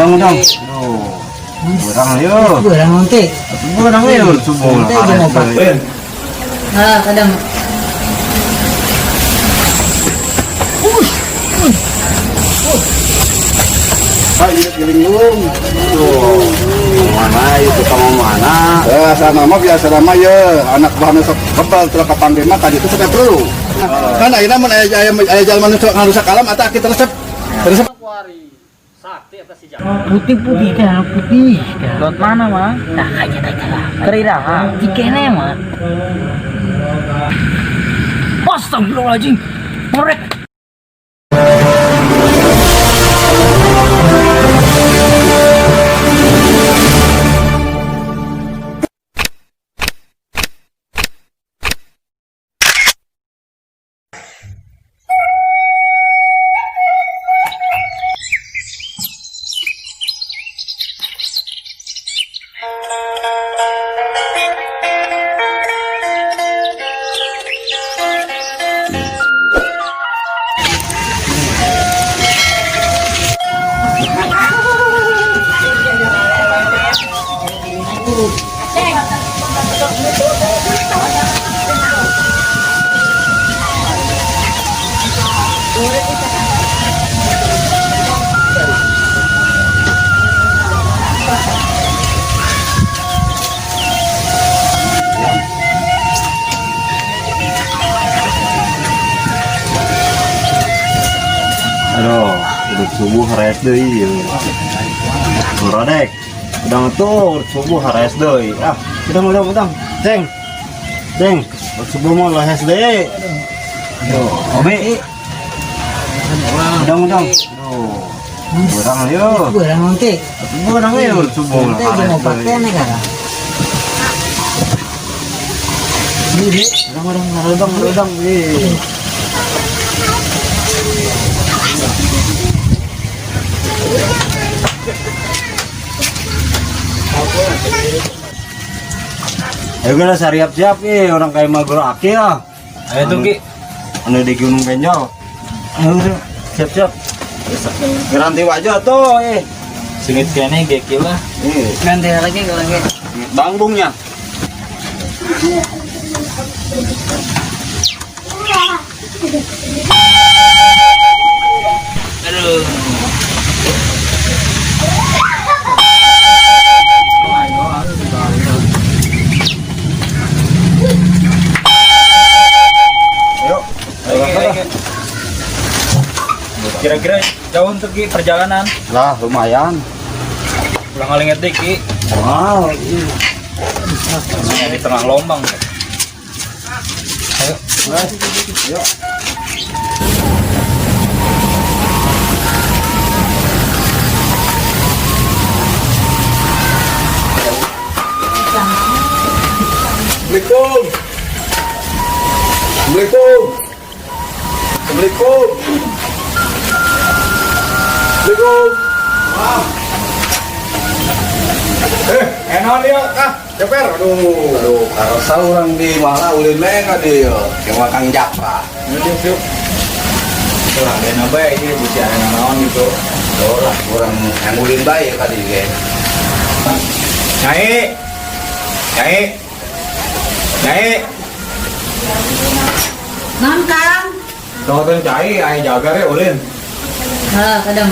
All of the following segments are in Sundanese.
Udang, udang. Aduh. Beurang yo. Beurang nanti. Beurang yo subuh. Nanti jeung opat. Ah, kadang. Ayo giling. Tuh. Mana itu kamu mana? Eh, sama mah biasa nama ya, anak buah nu sok kebal telah kapanggih mah tadi itu sudah perlu. Kan ayeuna mun aya aya aya jalma nu sok ngarusak alam atau kita resep. Resep. Putih-putih teh anu putih. Lot mana mah? Nah, kayak teh lah. Keriraha. Cikene mah. Astagfirullahaladzim. Ngorek. Aduh, udah subuh hares deui. Rodek. Udang tuh subuh hares deui. Ah, udang udang udang. Ceng. Ceng, subuh mah lehes deui. Aduh, Obi. Udang udang. Aduh. Beurang yo. Beurang nanti. Beurang yo subuh. Nanti jeung opat teh kan. Udang udang udang udang. Ih. Ayo kita siap-siap ih, orang kayak magro aki lah. Ayo tuh Ki. Anu di Gunung Benjol. Ayo udah, siap-siap. Garanti wajah tuh eh. Sengit kene geki lah. Ih, Ganti lagi kalau lagi. bangbungnya. Aduh. Ayo. Ayo, ayo. Kira-kira jauh untuk Ki perjalanan. Lah, lumayan. Pulang ngalinget deh Ki. Wow, ih. Di tengah lombang. Ayo. Ayo. Assalamualaikum. Assalamualaikum. Assalamualaikum. Assalamualaikum. Maaf. Eh, enak dia ah, ceper. Aduh, aduh, karasa urang di mana ulin we ka dieu. Kewa Kang Japra. Yuk, yuk. Lah, ada bae ini bisi ada naon gitu. Oh lah, urang yang ulin bae ka dieu ge. Nyai. Nyai. Nyai. Non, Kang. Tunggu cai, aya jaga re ulin. Ah, kadang.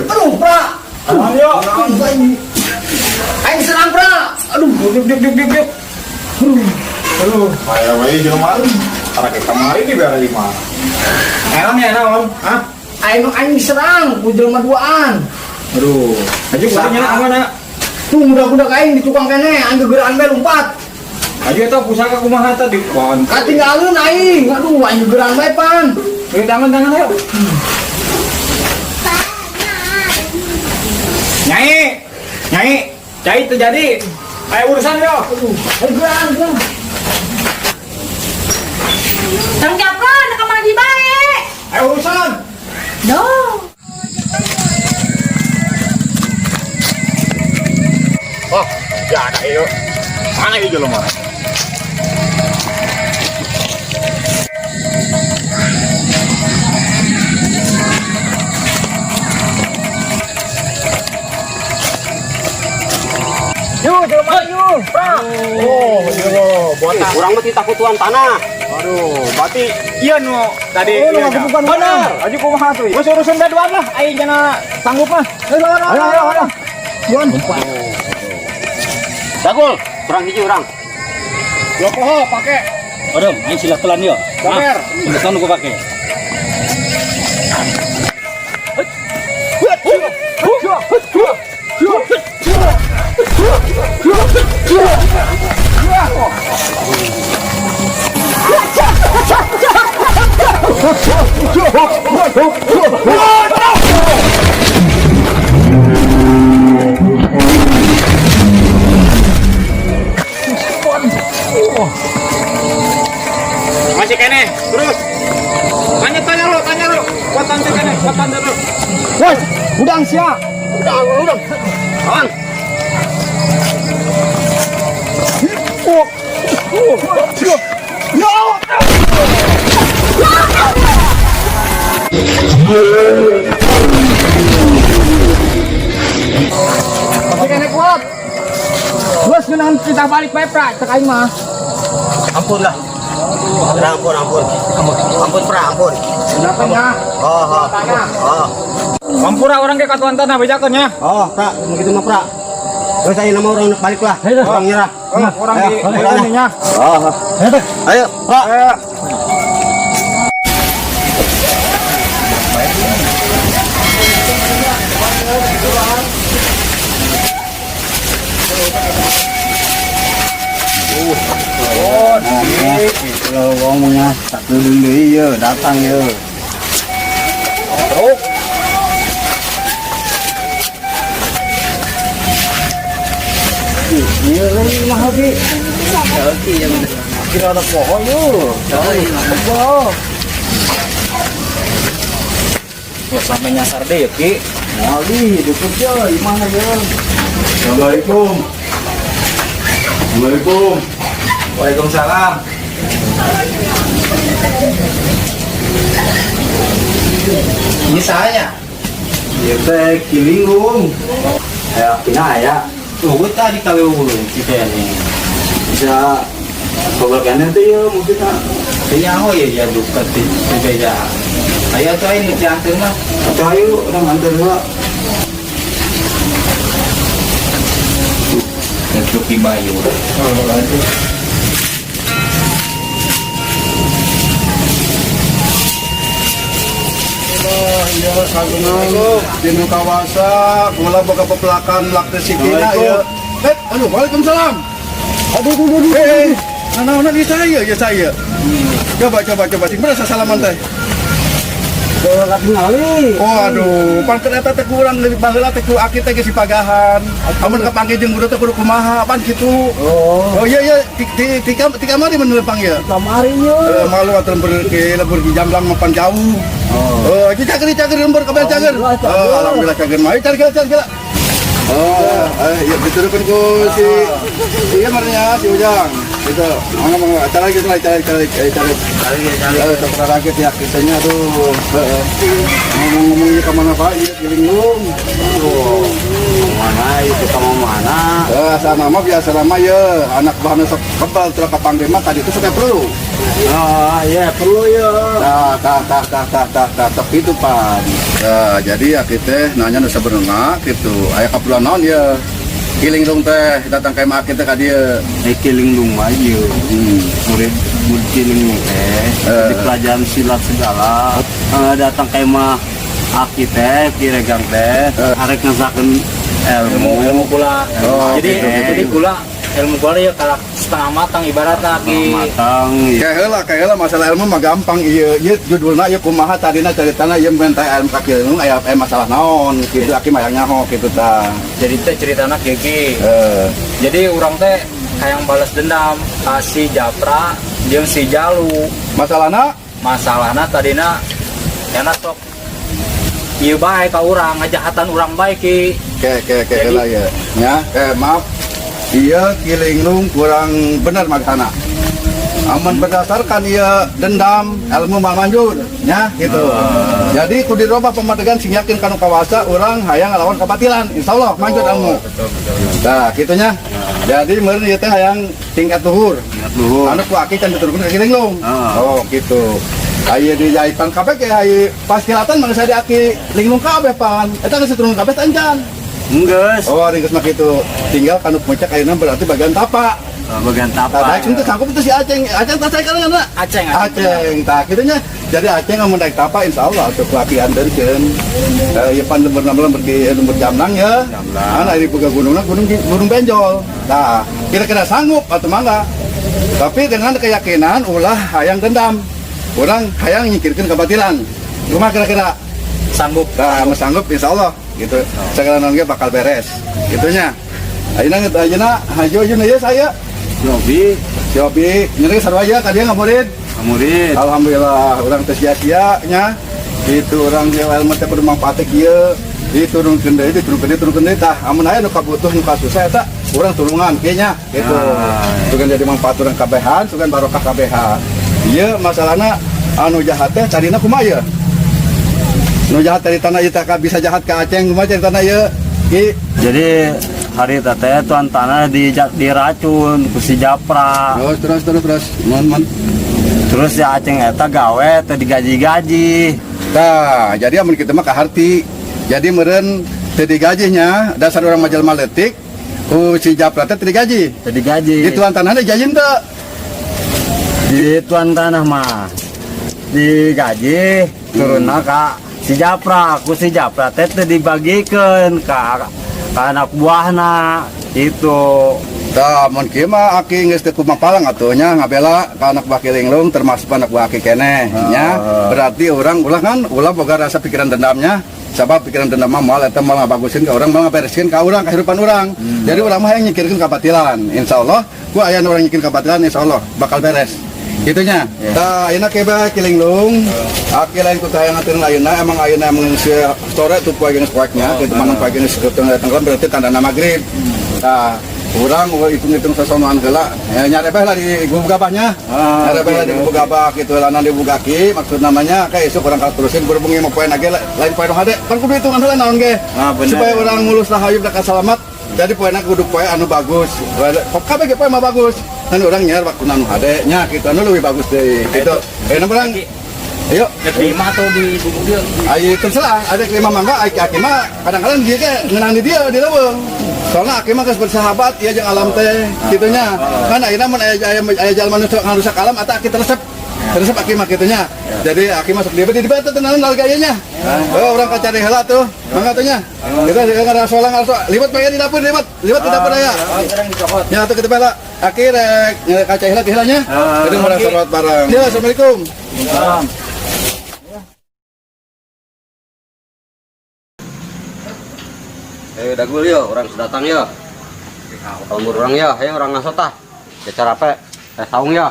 Aduh, Pra. Ayo. Aing serang, Pra. Aduh, yuk yuk yuk yuk yuk. Aduh, Aya we jelema. Arek kamari di biar di mana. enak ya naon? Hah? Aing aing diserang ku jelema duaan. Aduh, aja kuncinya nak mana? Tuh budak-budak aing di tukang kene, aing gegeran bae lompat. Aja eta pusaka kumaha tadi? Pohon. Katinggalin aing. Aduh, aing gegeran bae pan. Ayo tangan tangan ayo. Nyai, nyai, cai terjadi. Ayo urusan yo. Aing gegeran, gegeran. Kang Japra, nak mandi bae. Ayo urusan. Duh. Oh, ya ada iyo. Mana ieu jelema? Yuk, jelema yuk. Pra. Oh, iya, botak. Urang mah titah kutuan tanah. Aduh, berarti iya nu tadi. Oh, nu iya, ngagebukan nya. bener. Aja kumaha tuh? Geus urusan daduan lah, aing jana sanggup mah. Ayo, ayo, ayo, ayo, ayo. Buan. Dagul, kurang hiji urang. Lo poho pake. Aduh, aing silah telan yo. Damer. Silah ku pake. Masih kene, terus. Tanya tanya lo, tanya lo. Kuatan teh kene, kuatan teh lo. Wes, udang sia. Udang, udang. Kawan. Masih kene kuat. Wes ngeunaan kita balik bae pra, cek aing mah. Ampun lah. Udah, ampun, ampun. Ampun, pra, ampun. Datangnya. Oh, oh. Oh. Mampura orang ke katuan tanah bejakeun nya. Oh, pra, begitu mah pra. Terus saya nama orang balik lah. Orang nyerah. Oh, orang di Ayo, di nya. Oh. Ayo, pra. Ayo. Kalau ngomongnya tak dulu deui ye, datang ye. Iya, lagi mah hobi. Kira ada pohon yuk. Wah, sampai nyasar deh ya, Ki. Mali, duduk je, gimana je? Assalamualaikum. Assalamualaikum. Waalaikumsalam. Ini saya. Iya teh kilinggung. Ya, pina ya. Tunggu tadi kawe ulung kita ini. Bisa ngobrol kene tuh ya mungkin tak. Kayaknya oh ya ya duka di beda. Ayo tuh ini diantar mah. Atau ayo orang antar dulu. Untuk di Bayu. Oh iya, Assalamualaikum. Dinu kawasa, kula boga pepelakan lakte sikina ya. Eh, aduh, waalaikumsalam. Aduh, aduh, aduh. Eh, nah, nah, nah, saya, ya saya. Coba, coba, coba. Sing berasa salaman teh. Kenali. Oh, aduh, pan keur eta teh kurang dari baheula teh ku aki teh geus dipagahan. Amun kapanggih jeung budak teh kudu kumaha, pan kitu. Oh, Oh iya iya, di kamari mun lempang ya. kamari yo. Eh, malu atuh lembur ke lembur di jamblang mapan jauh. Oh. Oh, iki cager cager lembur kabeh cager. Oh, alhamdulillah cager mah. Ayo cari gila cari gila. Oh, ya diturukan ku si iya marnya si Ujang. Gitu. Mangga mangga cari lagi cari cari cari cari cari. Cari cari. Eh, tak lagi ya kitanya tuh. Heeh. Ngomong-ngomongnya ke mana Pak? Iya, Kilinggung. Oh. Mana itu kamu mana? Eh, asal nama biasa nama ya, anak buahna sok kebal terus kapanggih mah tadi itu suka perlu. Oh, iya perlu yo. Tah, tah, tah, tah, tah, tah, tah, tapi itu pan. Nah, jadi ya kita nanya nu sabenerna gitu. Aya kaperluan naon ya? Kiling dong teh, datang ka imah kita ka dieu. Eh kilinggung mah ieu. Murid murid kilinggung teh Eh. di pelajaran silat segala. Eh, datang ka imah aki teh kiregang teh arek ngesakeun ilmu. Ilmu kula. Oh, Jadi gitu, gitu. jadi kula ilmu kula ya kalak setengah matang ibaratnya Ki. Matang ya. Kayak heula masalah ilmu mah gampang ieu. Ieu judulna ieu kumaha tadina caritana ieu minta ilmu ka kilinggung aya masalah naon gitu aki mah hayang nyaho kitu tah. Jadi teh ceritana kieu Ki. Eh, Jadi orang teh hayang balas dendam ka si Japra jeung si Jalu. masalahna Masalahna tadina Nyana sok ieu bae ka urang, ngajahatan urang bae, Ki. Oke, Jadi- lah ya. Ya, maaf. Iya, Ki Linglung kurang benar maksana. Amun berdasarkan iya dendam ilmu mah manjur, ya gitu. Jadi kudu dirobah pamadegan sing yakin kanu kawasa urang hayang ngalawan kabatilan, insyaallah manjur ilmu. Betul, betul. Nah, kitunya. Jadi meureun ieu teh hayang tingkat luhur. Tingkat luhur. Anu ku aki can diturunkeun ka Ki Linglung. Ah. Oh, gitu. Aya di jaipan kabeh ge aya pas kilatan mah geus di aki Linglung kabeh pan. Eta geus diturunkeun kabeh teh encan. Enggeus. Oh, ringkes mah gitu. Tinggal kanu puncak ayeuna berarti bagian tapa. Oh, bagian Tah, tapa. daek teu sanggup itu si Aceng. Aceng tak saya kan Aceng, Aceng. Tah kitu nya. Jadi Aceng amun daek tapa insyaallah atuh ku aki anteurkeun. Ieu pan lembur lembur di lembur Jamnang ya. Jamnang. Nah, ari boga gunungna gunung gunung benjol. Nah, kira-kira sanggup atau mangga. Tapi dengan keyakinan ulah hayang dendam. Urang hayang nyingkirkeun kebatilan. Kumaha kira-kira? Sanggup. Nah, anu sanggup insya Allah gitu. Segala non ge bakal beres. Gitunya. Ayeuna ayeuna hajo ayeuna ieu saya. Yobi, Si Obi, nyeri sarua ya ka dieu ngamurid. murid. Alhamdulillah urang teu sia-sia nya. Itu urang dia ilmu teh kudu manfaat kieu. Diturunkeun deui, diturunkeun deui, diturunkeun deui tah. Amun aya nu kabutuh nu kasusah eta urang tulungan kieu nya gitu. Ah. Sugan jadi manfaat urang kabehan, sugan barokah kabehan. Ieu masalahna anu jahat teh carina kumaha ieu? Nu jahat dari tanah ieu teh bisa jahat ka Aceng kumaha caritana ieu? Ki, Jadi hari teh tuan tanah di diracun ku si Japra. terus terus terus terus. Mon mon. Terus si Aceng eta gawe teh digaji-gaji. Tah, jadi amun kita mah kaharti. Jadi meureun teu digajinya dasar urang mah jelema leutik ku si Japra teh teu digaji. Teu digaji. Di tuan tanahna digaji teu? Di tuan tanah mah digaji turunna ka si Japra, ku si Japra teh teu dibagikeun ka anak buahna itu. Tah, mun kieu mah aki geus teu kumapalang atuh nya ngabela ka anak buah Ki Linglung termasuk anak buah aki keneh nya. Berarti urang ulah kan ulah boga rasa pikiran dendamnya. Sabab pikiran dendam mah moal eta moal ngabagusin ka urang, moal ngabereskeun ka urang kehidupan urang. Jadi urang mah hayang nyingkirkeun kabatilan. Insyaallah ku aya nu urang nyingkirkeun kabatilan insyaallah bakal beres. Gitunya. Tah, ayeuna ke bae Ki Linglung. Aki lain ku hayang ngaturkeun ayeuna emang ayeuna emang si sore tuh poe geus poeknya, kitu mana poe geus tenggelam berarti tandana magrib. Tah, urang hitung-hitung sesonoan heula. Ya, nyarebeh lah di gubuk gabahnya. Ah, Nyarebeh lah di oke, gubuk gabah gitu lah di gubuk aki maksud namanya kayak esuk urang terusin berhubungi mau poe lagi lain poe nu hade. Kan kudu hitungan heula naon ge. Ah, bener. Supaya urang mulus rahayu da selamat. Jadi poena kudu poe anu bagus. Kok kabeh ge poe mah bagus. Kan urang nyiar waktu anu hade nya kitu anu leuwih bagus deui. Gitu. Ayeuna urang ayo. Diterima atau di gubuk dia? Ayo terserah, ada kelima mangga, aki aki mah kadang-kadang dia kayak ngenang di dia di leuweung. Soalnya aki mah geus bersahabat, ieu jeung alam teh, gitunya. Kan ayeuna mun aya aya aya jalma nu ngarusak alam atau aki teresep. Teresep aki mah gitunya. Jadi aki masuk dia di batu tenan harga ieu nya. Oh, urang kacari heula tuh. Mangga tuh nya. Kita ngarasola ngaraso liwat bae di dapur liwat, liwat di dapur aya. Ya tuh kita bela. Aki rek kaca heula di heula nya. Jadi urang sorot bareng. Ya, assalamualaikum. Dagul yo, orang datang yo. Lembur orang ya, ayo orang ngasot tah. Bicara apa? Saung ya.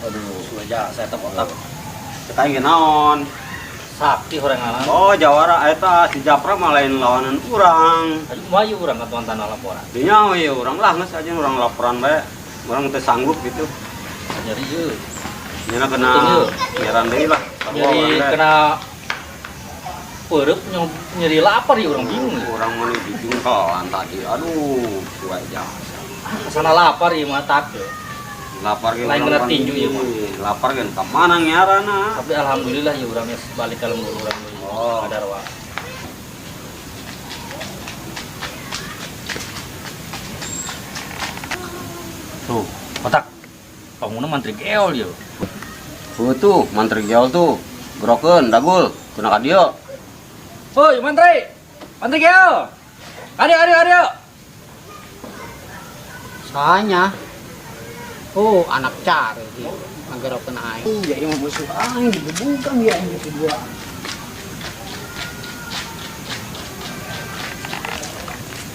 Aduh, sudah saya tak otak. Kita ingin naon? Sakti orang ngalan. Oh, jawara eta si Japra mah lain lawanan urang. Aduh, maju urang ka tuan tanah laporan. Dinya we urang lah geus aja urang laporan bae. Urang teu sanggup gitu. Nyeri ieu. Nya kena ngeran deui lah. Sarua Nyeri urang teh. kena perut nyeri lapar ya orang bingung ya. Urang mah dijungkelan tadi. Aduh, suwe jasa. Kesana lapar ya mah tak ya. Lapar ge Lain urang kena pan. tinju ieu mah. Lapar ge ka mana ngarana? Tapi alhamdulillah ya orangnya balik ke lembur urang. Oh. Ada rawa. Tuh, otak. Bangunnya mantri geol yo. Tuh tuh, mantri geol tuh. Gerokeun dagul, kuna ka dieu. Woi, mantri. Mantri geol. Adio, adio, adio. Sanya. Oh, anak cari dia. Ngagarokeun aing. Iya, ini mah musuh aing digebukan ya aing gitu dua.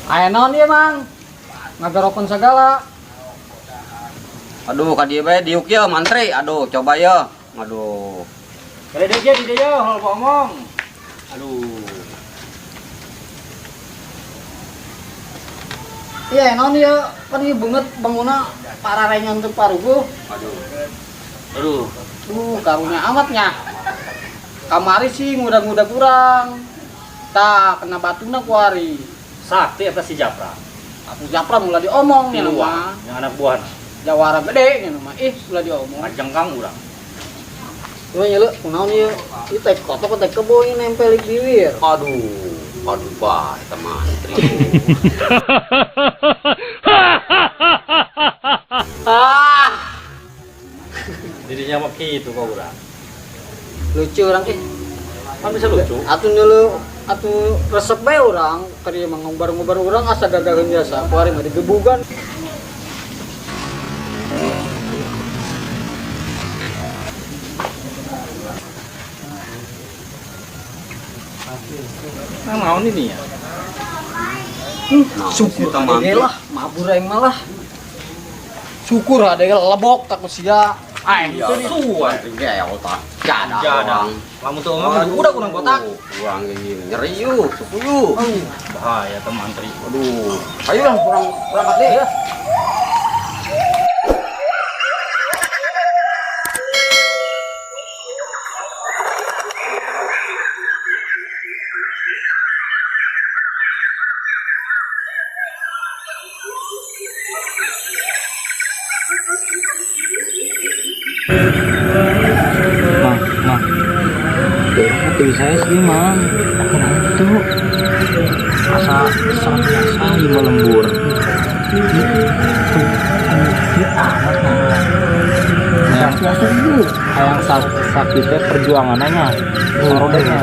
Aya naon ieu, Mang? Ngagarokeun sagala. Aduh, ka dieu bae diuk ye mantri. Aduh, coba ye. Aduh. Kade deui di dieu hol omong. Aduh. Iya, naon ieu kan ieu beungeut banguna pararengan teu paruguh. Aduh. Aduh. Karunya amatnya. Kamari sih ngudag-ngudag urang. Tah kena batuna ku ari. Sakti eta si Japra. Atuh Japra mula diomong nya Tiluan mah. Yang anak buah. Jawara gede nya mah. Ih, ulah diomong. Ngajengkang urang. Ieu nya leuh, kunaon ieu? Ieu teh kotok teh kebo ieu nempel di bibir. Aduh, aduh bah, eta mantri. Ah, Dirinya mah kitu ka urang. Lucu urang ih. Kan bisa lucu. Atuh nyeleu atuh resep bae urang keur ieu mah ngobar-ngobar urang asa gagaheun jasa. Ku ari mah digebugan. Nah, naon ini ya? Syukur ade lah, mabur aing mah lah. Syukur ade lebok takut sia. Ah, itu suan. Gel tah. Jada. Jada. Lamun teu ngomong udah kurang botak. Kurang ini nyeri yuk, sepuluh. Bahaya teh mantri. Aduh, ayo lah kurang berangkat deh. Mang, mang. Hati saya sih, Mang. Kenapa tuh? Asa asa biasa di lembur. Tuh, amat nah. Yang biasa itu. Yang sakit teh perjuangannya, rodanya.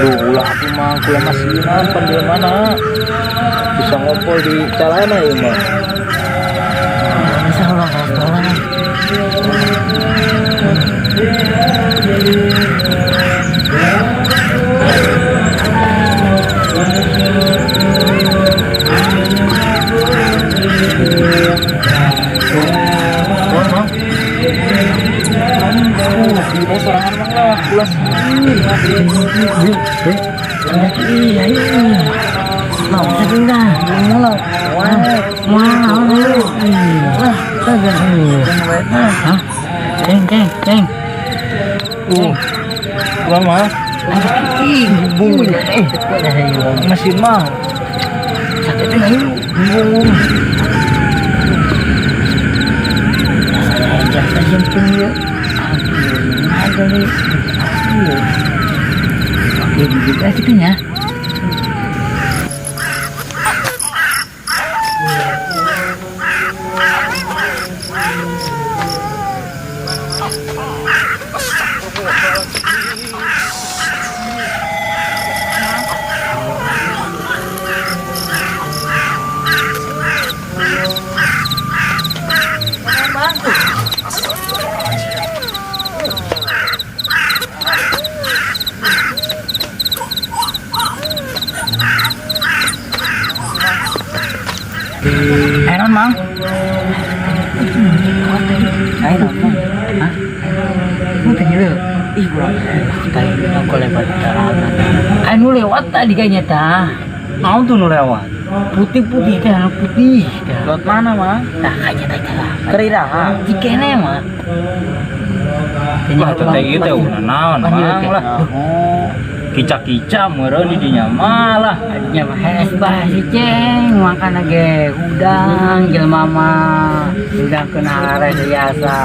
Aduh, ulah aku mah, kula masih pan di mana? Bisa ngompol di celana ya, mah. Bisa orang ngompol. Ceng, ceng, ceng. Lama. Ih, mesin mah. Sakit bungung. Jasa jempol ya. Aduh, nih. Oke, gigit aja ya. Ayo mang. Ayo mang. Hah? Mau tanya lu? Ih kurang. Tadi aku lewat jalan. Anu lewat tadi kayaknya tah. Mau tuh nu lewat. Putih-putih teh, anu putih. Lewat mana, Mang? Nah, kayaknya teh lah. Keriraha. Cikene mah. Wah, teh teh gitu naon mang lah. Kica-kica meureun di dinya mah lah. Nya mah hees bah si Ceng makan ge udang jelema mah. Udang kena hare biasa.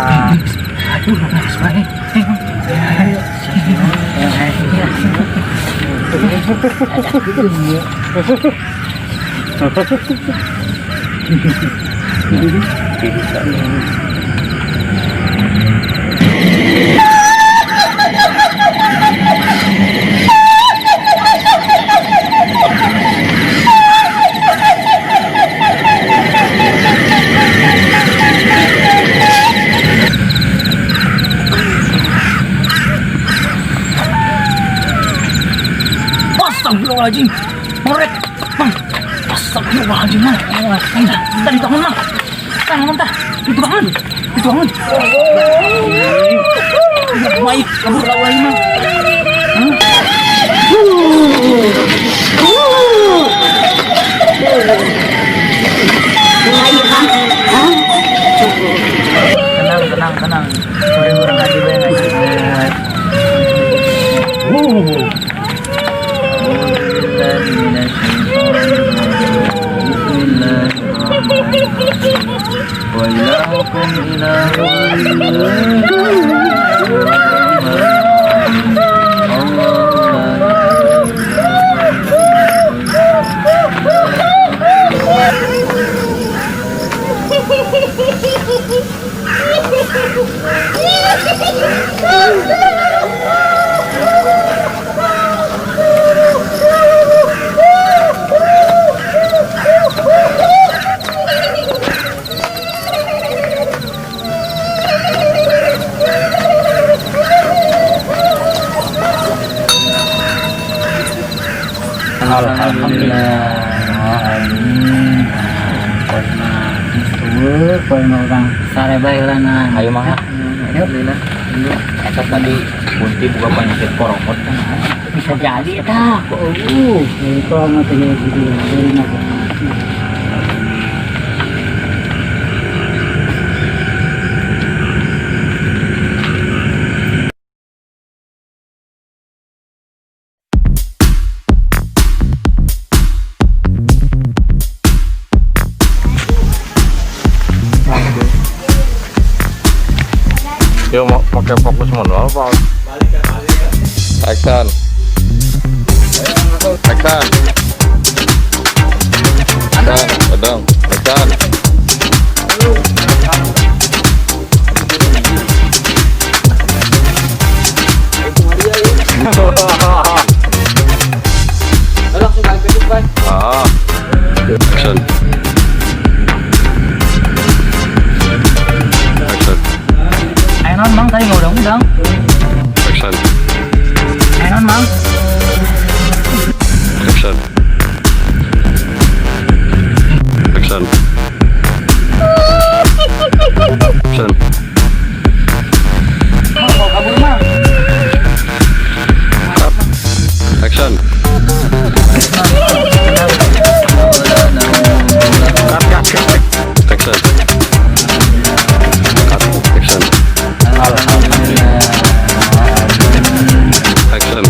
Aduh, hees bae. Astagfirullahaladzim. Morek. Mang. Astagfirullah. Astagfirullahaladzim, Mang. Tah dituangan, Mang. Tah ngomong tah. Dituangan. Dituangan. Baik, kabur lawan, Mang. Tenang, tenang, tenang. Orang-orang ngaji bae ngaji. Alhamdulillah. Amin. Poin mah urang sare bae lah nah. Ayo mang. Alhamdulillah. Eta tadi kunti buka penyakit korokot kan. Bisa jadi eta. Itu mah teh gitu. Yo mau pakai fokus manual apa? Action. Action. Action. Pedang. Action. Langsung balik ke Dubai. Ah. Action. Action. Ayo non mang tadi nggak udang-udang. Action. Ayo non mang. Action. Action. Action. Mang mau kabur mang. Action. Action. Cut. Action. Action.